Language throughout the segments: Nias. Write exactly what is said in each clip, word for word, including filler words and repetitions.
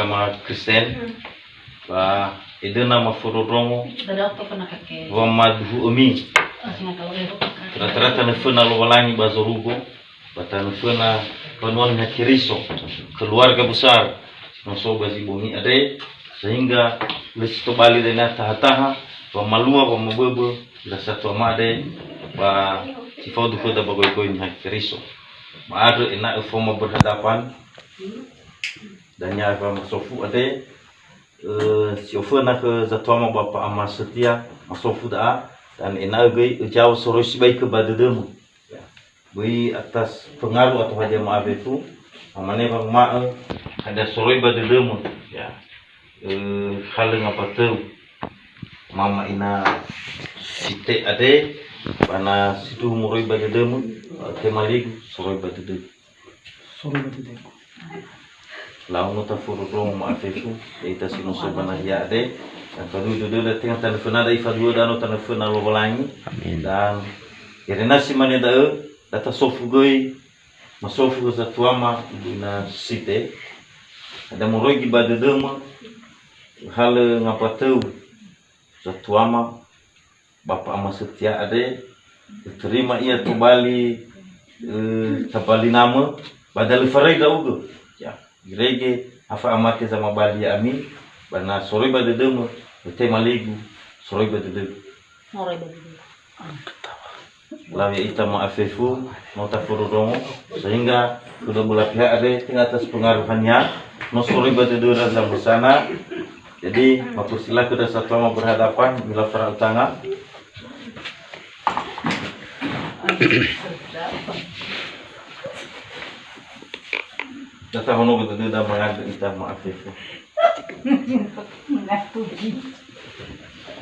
Sama Kristen, ba edöna mafondrondrongo, wa maduhu'ömi. Rata-rata nöföna Lowalangi ba zorugo, ba tanö föna mbanua Niha Keriso, keluarga besar, no so ba zi bongi andre, sehingga lö si tobali dania taha-taha, wa malua, wa maböbö, ira satua made, ba si fao duhuda ba goigoi Niha Keriso. Ma'andrö ena'ö faoma berhadapan, dania wa masofu andre, eh, si oföna khö zatuama Bapa Ama Setia, masofu da'a, dan ena'ö göi öjao soroi sibai khö ba dödömö. Ya. Böi atas pengaruh atau hadia ma'afefu, mamane wanguma'ö hadia soroi ba dödömö, ya. Eh, halö ngabatö. Mama ina site andre, ba na sindruhu moroi ba dödömö, eh, tema ligu soroi ba dödögu. Soroi ba dödögu. Lau no tafondrondrongo ma'afefu, ya'ita si no so ba nahia andre, dan faduhu dödöda tenga tanö fönada ifaduhuda no tanö föna Lowalangi. Amin. Dan irena si mane da'ö, da tasofu göi, masofu khö zatuama ibu ina site, hadia moroi göi ba dödömö, halö ngabatö zatuama, Bapa Ama Setia andre, terima ia tobali, eh, tobali namö, ba da lö farai ndra'ugö. Ya, irege ha fa'amate zamabali ya'ami, ba na soroi ba dödömö, tema ligu, soroi ba dödögu. Moroi ba dödögu. Lau ya'ita ma'afefu, no tafondrondrongo, sehingga kedua belah pihak andre tenga atas pengaruh hania, no soroi ba dödöra zambusana. Jadi, mapersilahkan ira satua ma berhadapan, mila fara'u tangan. Data hono betul dah mengadu ita ma'afefu. Mengadu.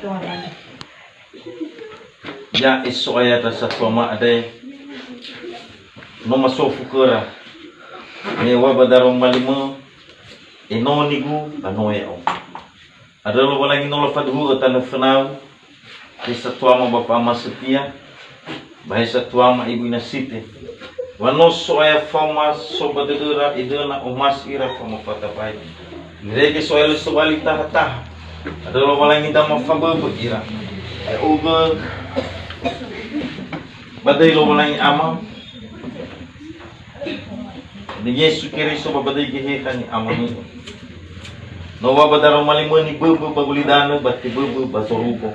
Tuhan. Ya, eso ayat rasa suama ada. No masofu khöra. Me wa ba daroma lima. Enoni gu, ba no ya'o. Andrö Lowalangi no lafaduhu'ö tanö fönau, he satuama Bapa Ama Setia, ba he satuama Ibu Ina Site. Wa no So'aya faoma so ba dödöra, edöna omasi ira faoma fatabai. Irege So'aya lö si tobali taha-taha. Andrö Lowalangi da mafaböbö ira. Ya'ugö ba döi Lowalangi Ama, Ni Yesu Keriso ba ba döi Geheha ni'amoni'ö. No wa ba daroma lima niböbö ba gulidanö ba teböbö ba zorugo.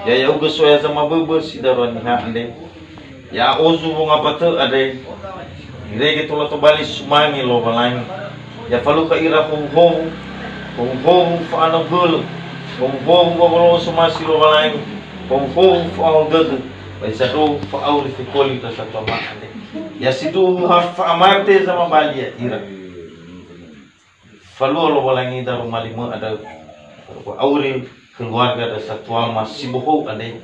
Ya ya'ugö So'aya zamaböbö si darua niha andre. Ya ozu wongabatö andre. Irege tola tobali sumange Lowalangi. Ya falukha ira howu-howu, howu-howu fa'anau hölö, howu-howu wawolo'ö somasi Lowalangi, howu-howu fa'aohou dödö, ba isandro fa'auri fekoli ira satua ma andre. Ya sindruhu ha fa'amate zamabali ya'ira. Falua Lowalangi daroma lima andrö, wa'auri keluarga ira satua ma si bohou andre.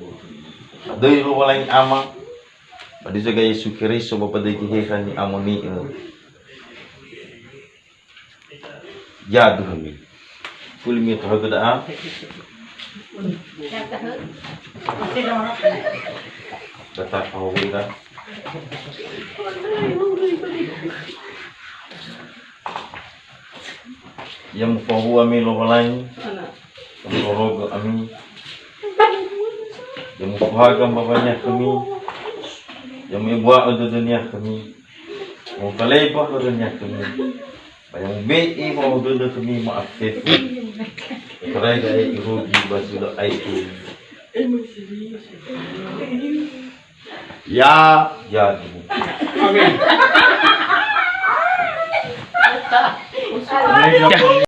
Döi Lowalangi Ama, ba döi Yesu Keriso ba ba döi Geheha ni'amoni'ö. Ya, duhami. Fuli mi tohögö da'a. Data fahowira. Ya mufahu ami Lowalangi. Ya murorogö ami. Ya mufahaga mbawa niha khömi. Ya mu'ebua'ö dödö niha khömi. Mutaleba khöra niha khömi. Ba ya mube'e wa'ahowu dödö khömi ma'afefu. Terai da'e irugi ba zi lö aetu. Ya, ya, duhu. Amin.